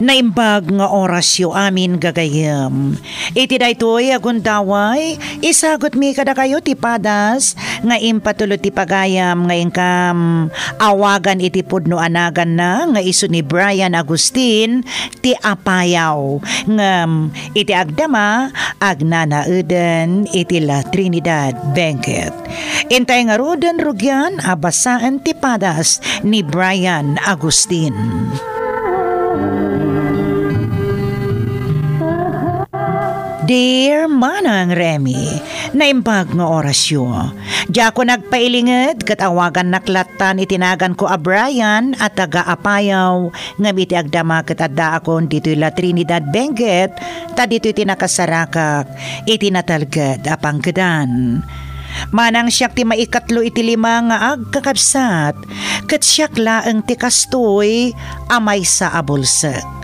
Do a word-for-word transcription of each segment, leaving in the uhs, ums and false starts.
Naimbag nga orasyo amin, gagayyem. Iti daytoy a gundaway, isagutmi kadakayo ti padas nga impatulod ti pagayam nga inkam awagan iti pudno a naganna nga isu ni Brian Agustin ti Apayaw. Ngem iti agdama, agnanaeden iti La Trinidad Benguet. Intay ngaruden rugian a basaen ti padas ni Brian Agustin. Dear Manang Remy, naimbag nga orasyo. Diakon agpailinged ket awagannak lattan iti naganko a Brian a taga Apayaw, ngem iti agdama ket addaakon ditoy La Trinidad Benguet, ta ditoy ti nakasarakak iti natalged a panggedan. Manang siak ti maikatlo iti lima nga agkakabsat, ket siak laeng ti kastoy a maysa a bulsek.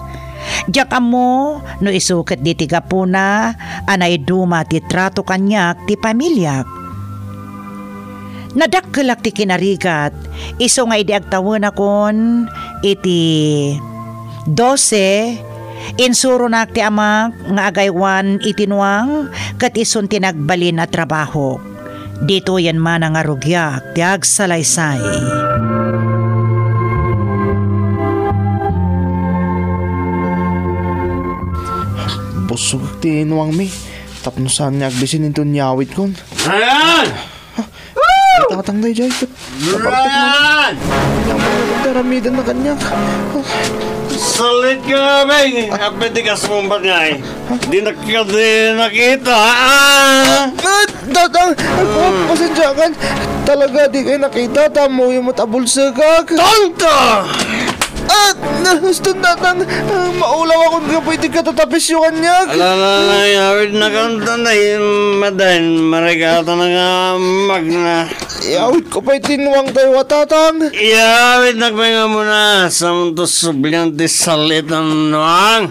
Diak ammo no isu ket di ti gapuna a naiduma ti trato kaniak ti pamiliak. Nadakkelak ti kinarigat, isu nga idi agtawenakon iti dose, insuronak ti amak nga agaywan iti nuang ket isun ti nagbalin a trabahok. Ditoyen man a ngarugiak ti agsalaysay. Busog ti nuangmi, tapno saan nga agbisin inton yawitkon. Ayan! Ay, tatang dayjay, ket kapartek mo. Brian! Kanya mo, kung taramidan na kanya. Salit ka, Beng. Apay ti kasumbat nga, eh. Di na ka di nakita, ah! Ah, tatang, ah, pasensya ka. Talaga, di kayo nakita. Tamo yung matabulsagak. Tonto! Ah, gusto, tatang, ah, maulaw ako nga pwede ka tatapisyo kanya. Ala, ala, ala, yawid na kanta na, eh, madain, marigata na nga magna. Iyawid ko pay ti nuang tayo, a tatang. Iyawid na pay nga muna, samunto sublian ti salitan nuang.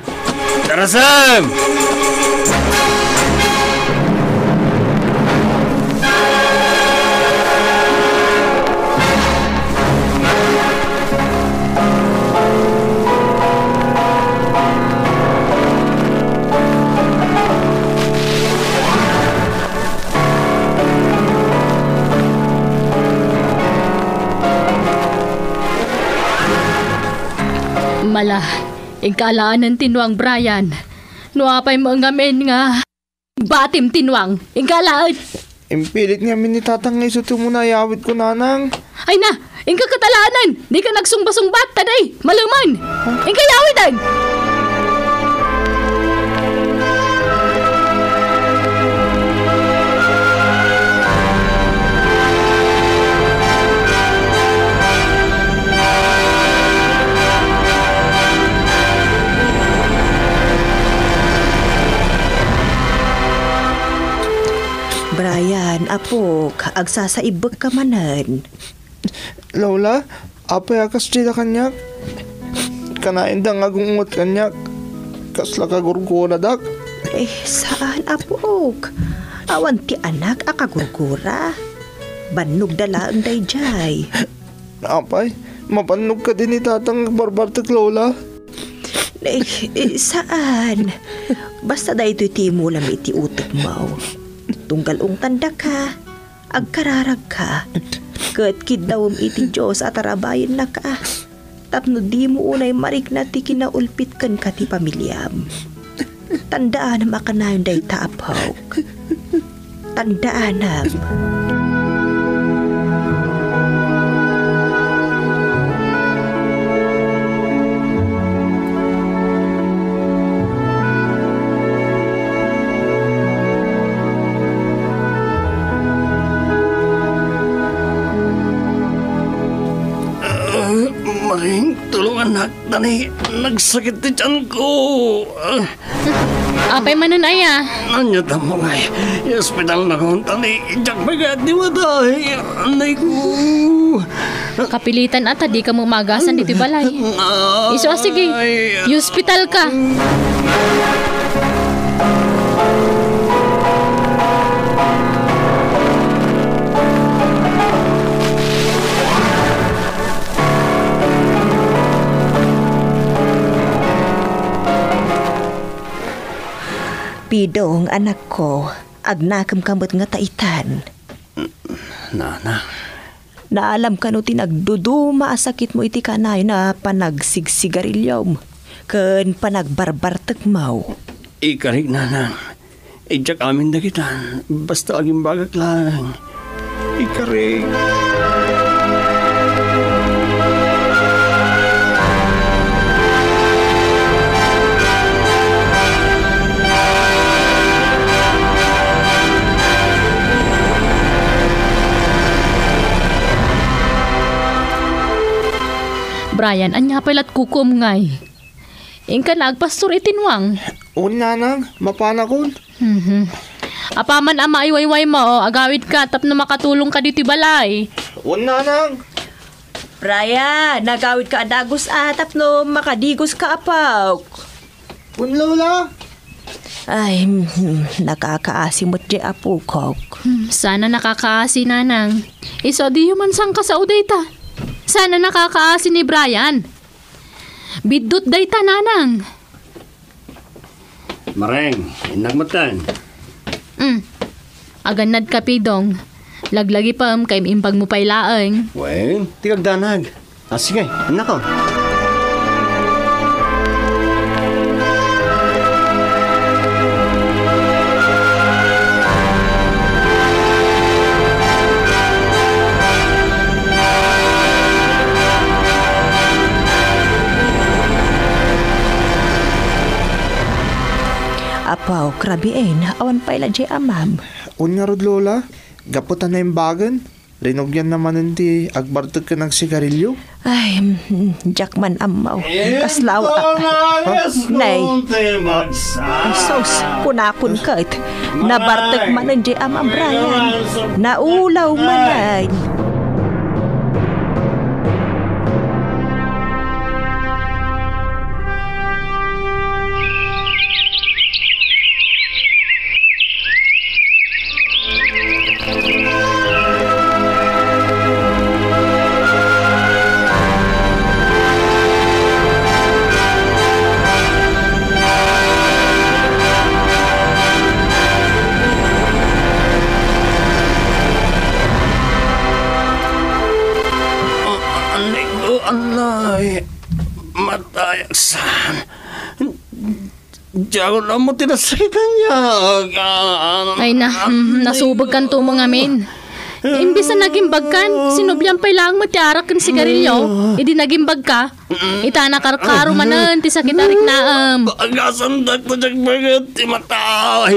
Darasem! Mala, inka alaanen ti nuang, Brian. No apay mo ngamin nga batim ti nuang, inka alaen. Impilit ngamin ni tatang nga isu ti umuna a yawid ko, nanang. Ay na, inka ket alaanen, dika nagsungba-sungbat, ta di, malemen. Inka yawiden. Brian, apok, agsasaibbek ka manen. Lola, apay a kasdi da kaniak? Kanayon da nga agung-ungot kaniak. Kasla kagurguradak. Eh, saan, apok? Awan ti anak a kagurgura. Bannogda laeng daydiay. Apay, mabannog kadi ni tatang barbartek, Lola? Eh, eh, saan? Basta daytoy ti imulam iti utekmo. Tunggal ungtandaka, agkararagka, ket kiddawem iti Dios a tarabayennaka, tapno dimo unay marikna ti kinaulpit kenka ti familiam. Tandaanam a kanayon dayta, apok. Tandaanam. Ah, Maring, tulungannak, ta ni nagsakit ti tianko. Ah. Apay manen aya? Ania ta mo ngay? Ospital na kon, ta ni diak magat ti matay. Anay ko. Kapilitan a ta dika mamagasan ditoy balay. Isu a, sige. Ay. Ospital ka. Idong, anakko, agnakemka met ngata itan. Nana. Naalamka no ti nagduduma a sakitmo iti kanayon a panagsigsigariliom ken panagbarbartekmo. Ikarik, Nanang. Idiak amin dagitan, basta agimbagak laeng. Ikarik. Brian, ania pay lat kukuem ngay? Inka na agpastor iti nuang. Wen, Nanang, mapanakon. Mhm. Apaman a maiwaywaymo, agawidka tapno makatulongka ditoy balay. Wen, Nanang. Brian, nagawidka a dagus a tapno makadigoska, apok. Wen, Lola. Ay, mhm, nakakaasi met di apokok. Hmm, sana nakakaasi, Nanang. Isu a diyo man sangkasao dayta. Sana nakakaasi ni Brian. Biddut dayta, Nanang. Mareng, innak metten. Mm. Agannad ka, Pidong. Laglagipem, kaimbag mo pay laeng. Wen, ti kagdanag. Ah, sige, innako. Apo, krabien, awan pay la diay amam. Wen ngarud, Lola, gapu ta naimbagen, rinugianna manen ti agbartek ken agsigarilio. Ay, mm, diak man ammo. Kasla aw-, Ito na, ah, Yesu, nay. Ti magsa. Ay, sus, kunakon ket, nabartek manen diay amam, Brian. Naulaw manen. Anay, anay, matayak san. Diak ammo ti nasakitan, ah, ah, ay na, mm, nasubegkanto mo ngamin. Imbes a nagimbagkan, sinublian pay laeng met ti arak ken sigarilio. Idi nagimbagka, ita nakarkaro manen ti sakit a riknaem. Agasandak ta diak maket ti mataw.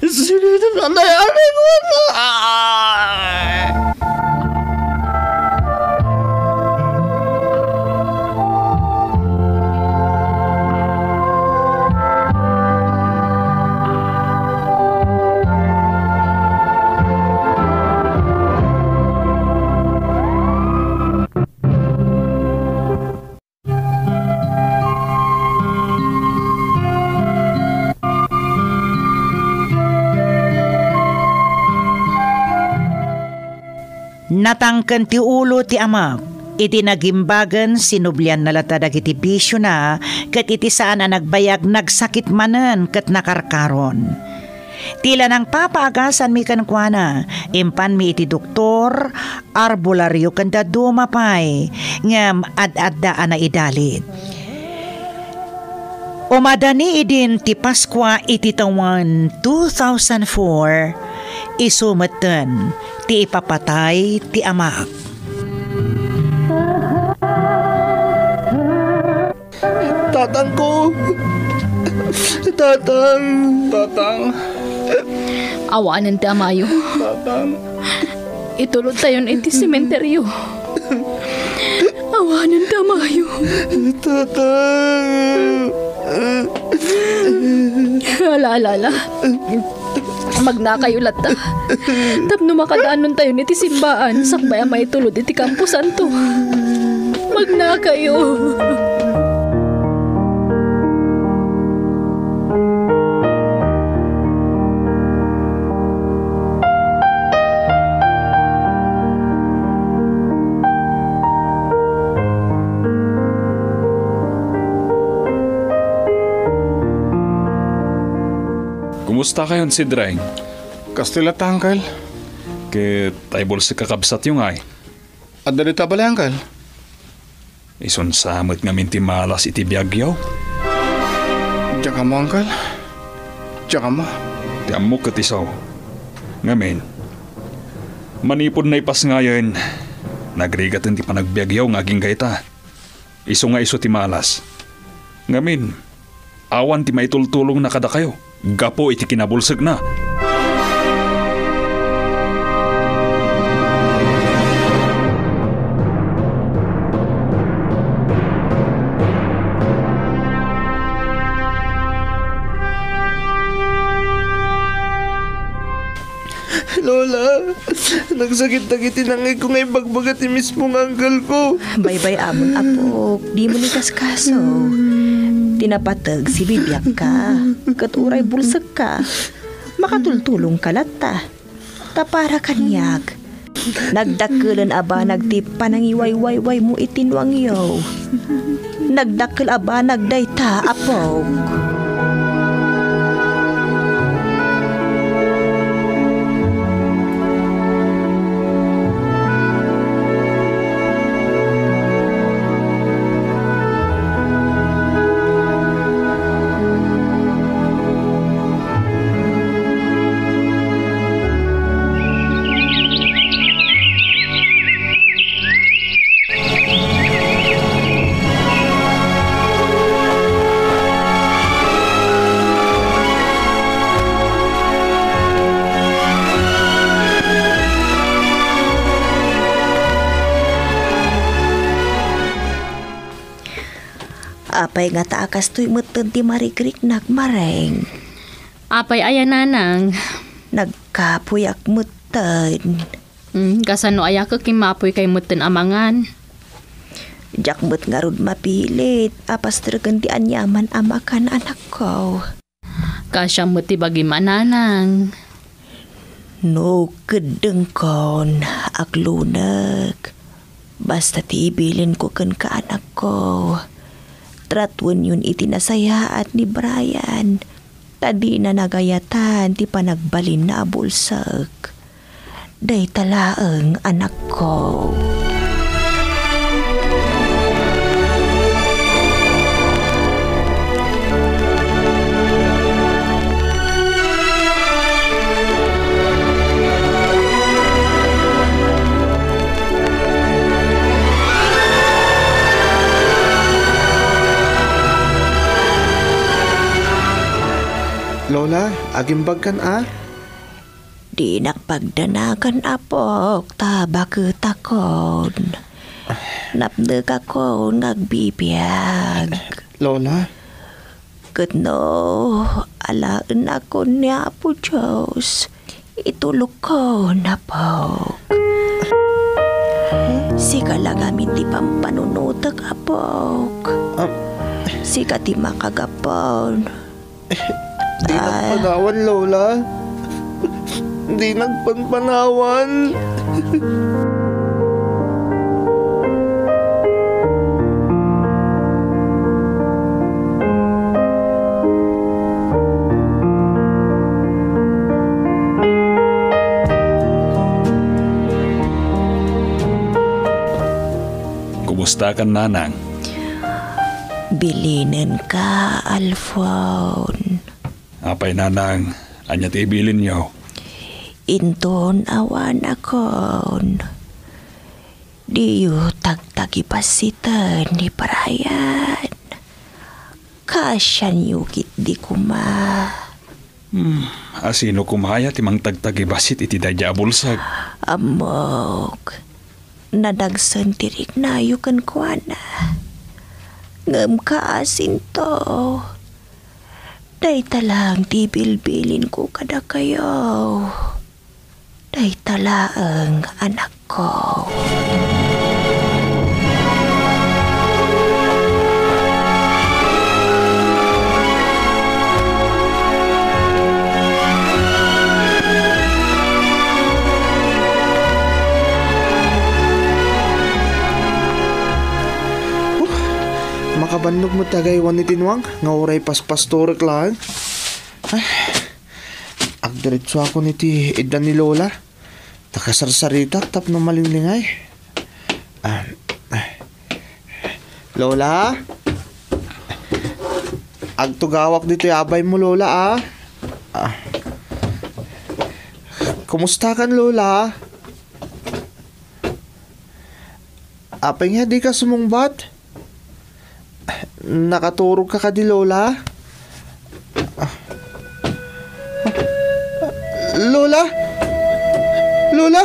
Sino iti nanay-anay ko? Ah! Natangken ti ulo ti amak. Iti nagimbagen, sinublianna latta dagiti bisiona, ket iti saan a nagbayag, nagsakit manen ket nakarkaron. Ti la nangpapaagasanmi kenkuana, impanmi iti doktor, arbolario ken dadduma pay, ngem ad-adda a naidalit. Umadani idin ti Paskua iti tawen two thousand four, isu metten ti ipapatay ti amak. Tatangko! Tatang! Tatang! Awanen ti amayo. Tatang! Itulodtayon iti sementeryo. Awanen ti amayo. Tatang! Ala, ala, ala. Magnakayo latta. Tapno makadaanontayon iti simbaan, sakbay a maitulod iti Kamposanto. Magnakayo. Kumusta Takayon, Sidreng. Kastoy latta, Uncle. Ket ay bulsek a kabsatyo ngay? Adda dita balay, Uncle. Isun sa met ngamin ti malas iti biagyo? Diak ammo, Uncle. Diak ammo. Ti ammok ket isu. Ngamin, manipud naipasngayen, nagrigaten ti panagbiagyo nga agingga ita. Isu nga isu ti malas. Ngamin, awan ti maitultulongna kadakayo gapu iti kinabulsegna. Lola, nagsakit dagiti nangngegko nga imbagbaga ti mismo nga uncle ko. Baybay-amon, apok, dimo ni kaskaso. Ti napateg, sibibiagka, ket uray bulsekka, makatultulongka latta. Ta para kaniak, nagdakkelen a banag ti panangiwaywaywaymo iti nuangyo. Nagdakkel a banag dayta, apok. Apay ngata a kastoy metten ti marigriknak, Mareng? Apay aya, nanang? Nagkapuyak metten. Hmm, kasano aya ket kimmapuykay metten a mangan? Diak met ngarud mapilit a pastreken ti aniaman a makan, anakko. Kaasian met ti bagim a, nanang. No keddengkon, aglunek. Basta ti ibilinko kenka, anakko, tratuenyon iti nasayaat ni Brian, ta dina nagayatan ti panagbalinna a bulsek. Dayta laeng, anakko. Lola, agimbagkan a? Dinak pagdanagan, apok, ta baketakon. Napnekakon nga agbibiag. Lola? Ket no, alaennakon ni Apo Dios, itulokon, apok. Sika la ngamin ti pampanunotek, apok. Ah. Sika ti makagapuon. Dinak panawan, Lola. Dinak panpanawan. Kumustakan, nanang? Bilinenka, Alfon. Apay, nanang, ania ti ibilinyo? Inton awanakon, diyo tagtagibasiten ni Brian. Kaasianyo ketdi koma. Hmm, asino koma aya ti mangtagtagibasit iti daydiay a bulsek? Ammok, nadagsen ti riknayo kenkuana. Ngem kaasinto, dayta laeng ti bilbilinko kadakayo. Dayta laeng, anakko. Huh, makabannog met ti agaywan ni Tinuang nga uray paspastorek laeng. Ay. agdiretsuakon iti idda ni Lola. Ta kasarsaritak tapno malinglingaw. Ah, ah. Lola? Agtugawak ditoy abaymo, Lola, ah. Ah. Kumustakan, Lola? Apay nga dika sumungbat? Nakaturogka kadi, Lola? Lola? Lola?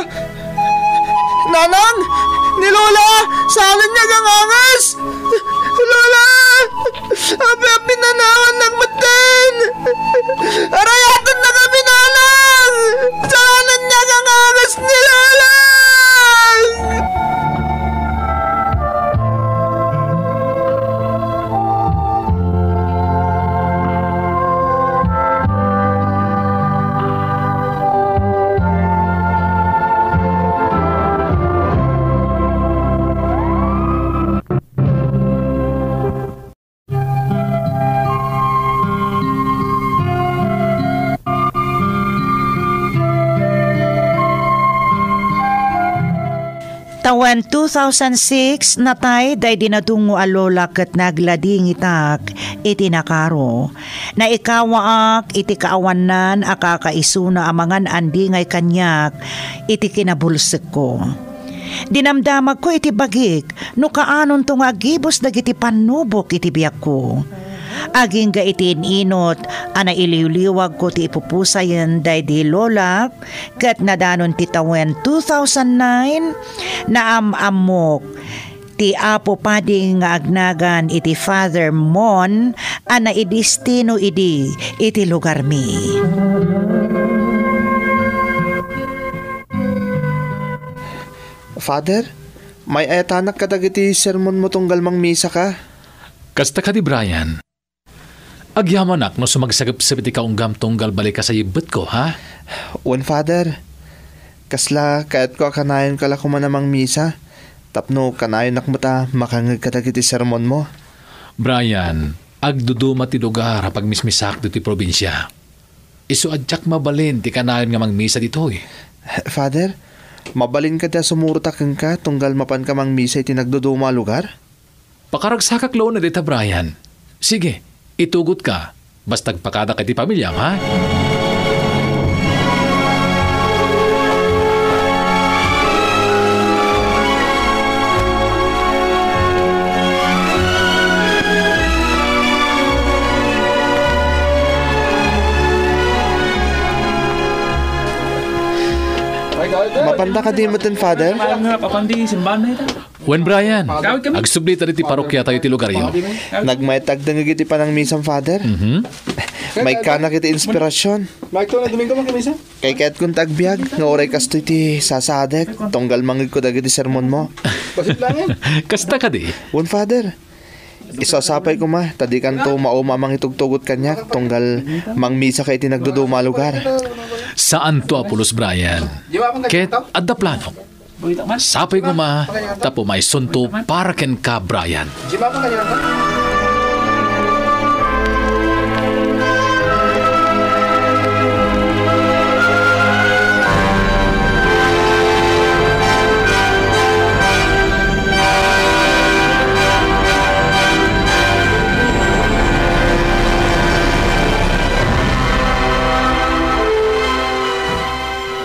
Nanang! Ni Lola! Saan nga agangangas! Lola! Api-api nanawan nagmatan! Arayaten na kami, Nanang! Saan nga agangangas ni Lola! Tawen two thousand six, natay daydi nadungngo a lola ket nagladingitak iti nakaro. Naikawaak iti kaawannan a kakaisuna a mangan-andingay kaniak iti kinabulsekko. Dinamdamagko iti bagik no kaanonto nga agibus dagiti pannubok iti biagko. Agingga iti in-inut a nailiwliwagko ti ipupusayen daydi lolak, ket nadanon ti tawen two thousand nine, naam-ammok ti Apo Padi nga agnagan iti Father Mon a naidestino idi iti lugarmi. Father, may-ayatanak kadagiti sermonmo tunggal mangmisaka. Kasta kadi, Brian? Agyamanak no sumagsagepsep iti kaunggam tunggal balika sa yibbetko, ha? Wen, Father. Kasla kayatko a kanayonka la koma a mangmisa, tapno kanayonnak met a makangngeg kadagiti sermonmo. Brian, agduduma ti lugar a pagmismisaak ditoy probinsia. Isu a diak mabalin ti kanayon nga mangmisa ditoy. Father, mabalin kadi a sumurota kenka tunggal mapanka mangmisa iti nagduduma a lugar? Pakaragsakak la unay dayta, Brian. Sige, itugotka. Basta agpakada ka iti pamiliam, ha? Mapanda kadi metten, Father? Wen, Brian, agsubli ta ditoy parokiatayo iti lugaryo. Nagmayat ta agdengngeg iti panangmisam, Father. Mhm. Maikkanak iti inspirasyon. Maikto na Domingo, makimisa? Kaykayatkon ta agbiag nga uray kastoy ti sasaadek, tunggal mangngegko dagiti sermonmo. Basit lang yan. Kasta kadi? Wen, Father. Isu a sapay koma, ta dikanto mauma a mangitugtugot kaniak, tunggal mangmisaka iti nagduduma a lugar. Saanto a pulos, Brian. Ket adda planok. Sapay koma, ta pumaysunto para kenka, Brian.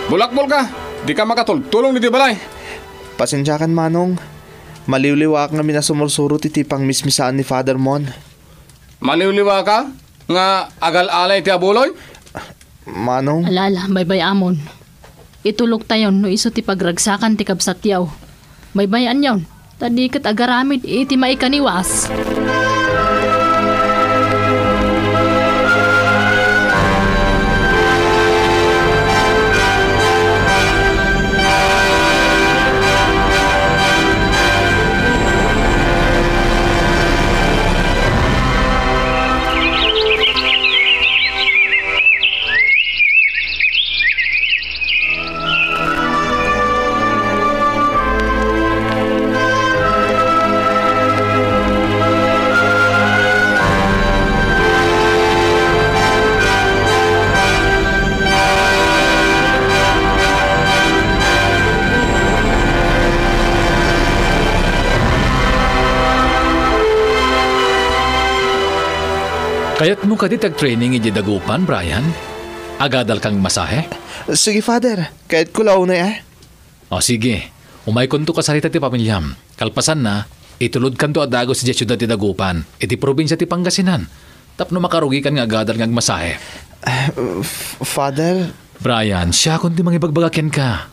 Bulakbol ka! Dika makatultulong ditoy balay. Pasensiakan, Manong. Maliwliwaak ngamin a sumursurot iti pangmismisaan ni Father Mon. Maliwliwaak nga agal-alay ti abuloy? Manong. Ala, ala, baybay-amon. Ituloktayon no isu ti pagragsakan ti kabsatyo. Baybay-anyon, ta di ket agaramid iti maikaniwas. Kayatmo kadi ti agtraining idiay dagupan, Brian? Agadalka nga agmasahe? Sige, Father. Kayatko la unay, eh. O, sige. Umaykonto kasarita ti pamiliam. Kalpasanna, itulodkanto a dagus idiay siudad ti dagupan, iti probinsia ti Pangasinan, tapno makarugikan nga agadal nga agmasahe. Eh, F-, Father? Brian, siakon ti mangibagbaga kenka.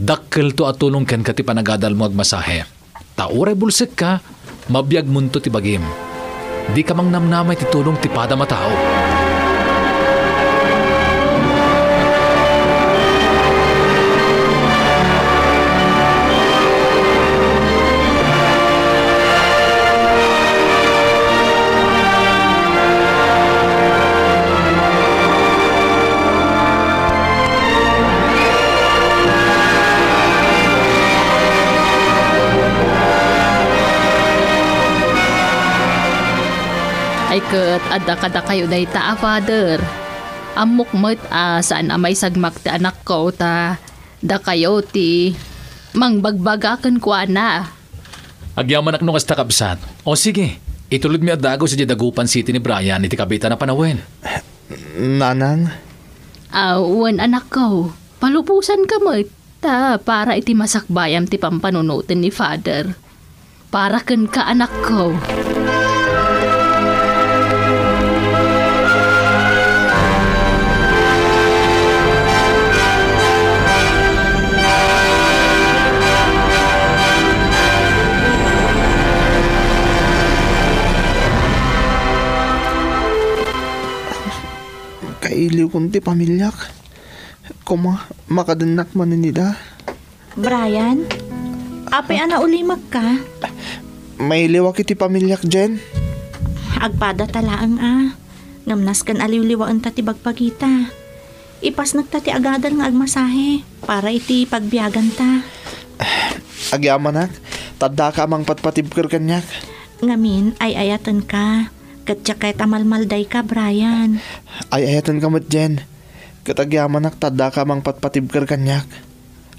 Dakkelto a tulong kenka ti panagadalmo agmasahe. Ta uray bulsekka, mabiagmonto ti bagim. Dika mangnamnama iti tulong ti padam a tao. Ay ket, adda kadakayo dayta a Father. Ammok met a saan a maisagmak ti anakko ta dakayo ti mangbagbaga kenkuana. Agyamanak no kasta, kabsat. O sige, itulodmi a dagus idiay Dagupan City ni Brian iti kabiitan a panawen. Nanang? Ah, wen, anakko. Palubosanka met, ta para iti masakbayam ti pampanunoten ni Father. Para kenka, anakko. Kailiwkon ti pamiliak. Koma, makadennak manen ida. Brian, apay a naulimekka? Mailiwak iti pamiliak, Jen. Agpadata laeng a. Ngem nasken a liwliwaenta ti bagbagita. Ipasnekta ti agadal nga agmasahe para iti pagbiaganta. Agyamanak, ta addaka a mangpatpatibker kaniak. Ngamin, ay-ayatenka. Ket diak kayat a malmaldayka, Brian. Ay-ayatenka met, Jen. Ket agyamanak ta addaka a mangpatpatibker kaniak.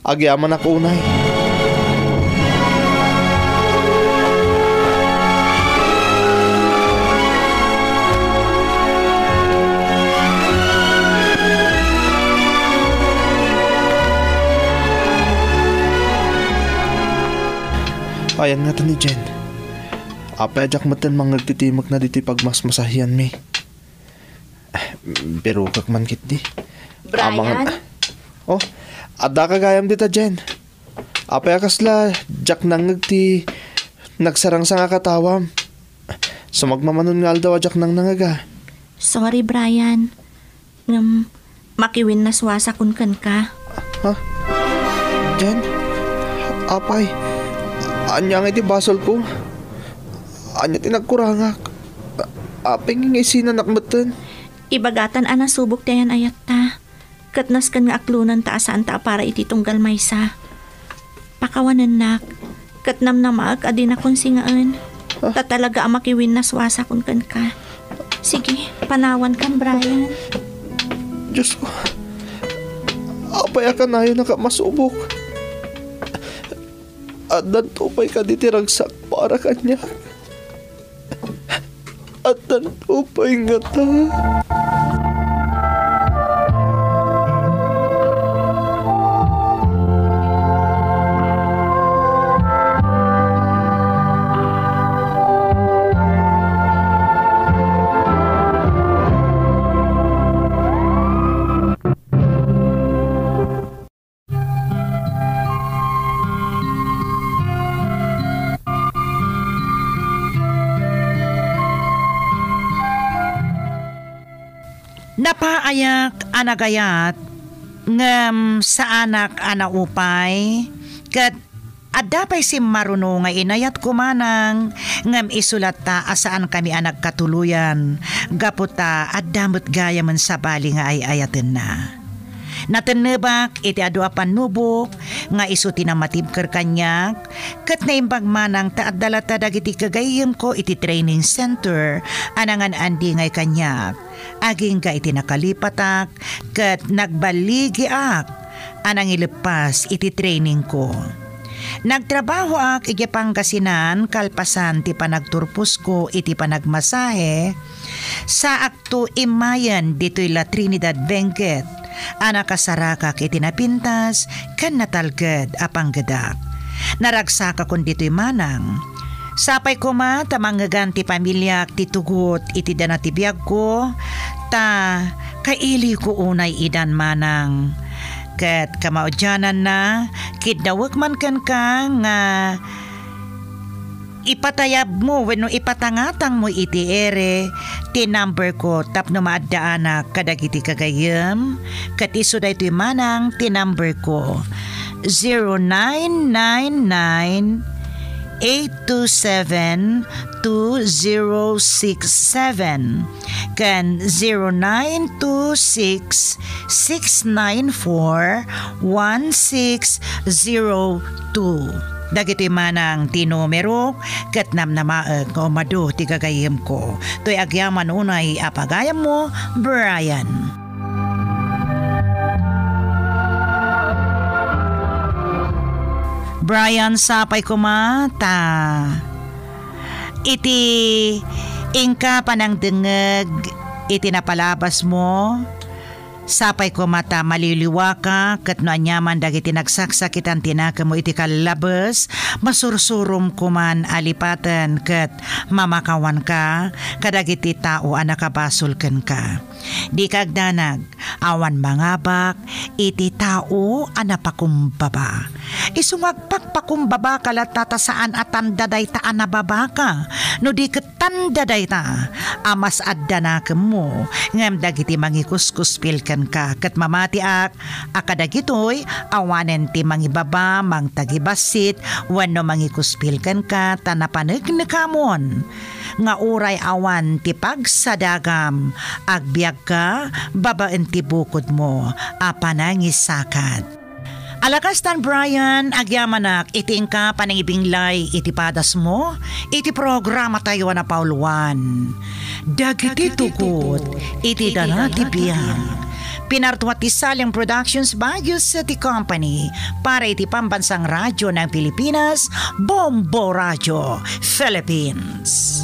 Agyamanak unay. Ayan ngata ni Jen. Apay a diak metten mangngeg ti timekna ditoy pagmasmasahianmi. Birokek man ketdi. Brian? Amangan, oh, addaka gayam dita, Jen. Apay a kasla diak nangngeg ti nagsarangsang a katawam? Sumagmamano nga aldaw a diak nangnangngeg a. Sorry, Brian. Ngem, makiwinnaswasakon kenka. Ha? Jen? Apay, ania ngay ti basolko? Ania ti nagkurangak? Apay nga isinanak metten? Ibagatan a nasubok ti ayan-ayatta, ket nasken nga aklonenta a saanta a para iti tunggal maysa. Pakawanennak, ket namnamaek a dinakon singaen. Ah. Ta talaga a makiwinnaswasakon kenka. Sige, panawankan, Brian. Diosko, apay a kanayonak a masubok? Addanto pay kadi ti ragsak para kaniak? Addanto pay ngata? Napaayak a nagayat, ngem saanak a naupay, ket adda pay simmaruno nga inayatko manang, ngem isu latta a saankami a nagkatuloyan, gapu ta adda met gayamen sabali nga ay-ayatenna. Natennebak iti adu a pannubok nga isu ti namatibker kaniak, ket naimbag manang ta adda latta dagiti gagayyemko iti training center a nangan-andingay kaniak. Agingga iti nakalipatak ket nagbaligiak a nangileppas iti trainingko. Nagtrabahoak idiay Pangasinan kalpasan ti panagturposko iti panagmasahe, saakto immayen ditoy La Trinidad Benguet a nakasarakak iti napintas ken natalged a panggedak. Naragsakakon ditoy manang. Sapay koma ta mangngegan ti pamiliak ti tugot iti dana ti biagko, ta kailiyko unay idan manang. Ket kamaudiananna, kiddawek man kenka nga ipatayabmo wenno ipatangatangmo iti ere ti number ko tapno maaddaanak kadagiti gagayyem, ket isu daytoy manang ti number ko, zero nine nine nine, eight two seven, two zero six seven ken zero nine two six, six nine four, one six zero two. Dagitoy manang ti numero ket namnamaek nga umadu ti gagayyemko. Toy agyaman unay a pagayammo, Brian. Brian, sapay koma ta iti inka panangdengngeg iti napalabasmo, sapay koma ta maliliwaka ket no aniaman dagiti nagsaksakitan ti nakemmo iti kallabes, masursurom koman a lipaten ket mamakawanka kadagiti tao a nakabasol kenka. Dika agdanag, awan mangabak iti tao a napakumbaba. Isu nga agpakpakumbabaka latta ta saan a tanda dayta a nababaka, no di ket tanda dayta a mas adda nakemmo. Ngem dagiti mangikuskuspil kenka ket mamatiak a kadagitoy awanen ti mangibaba, mangtagibassit, wenno mangikuspil kenka ta napaneknekamon nga uray awan ti pagsadagam, agbiagka babaen ti bukodmo a panangisakat. Ala kastan, Brian, agyamanak iti inka panangibinglay iti padasmo iti programatayo a napauluan, Dagiti Tugot iti Dana ti Biag. Pinartuat ti Salem Productions Baguio City Company para iti Pambansang Radyo ng Pilipinas, Bombo Radyo, Philippines.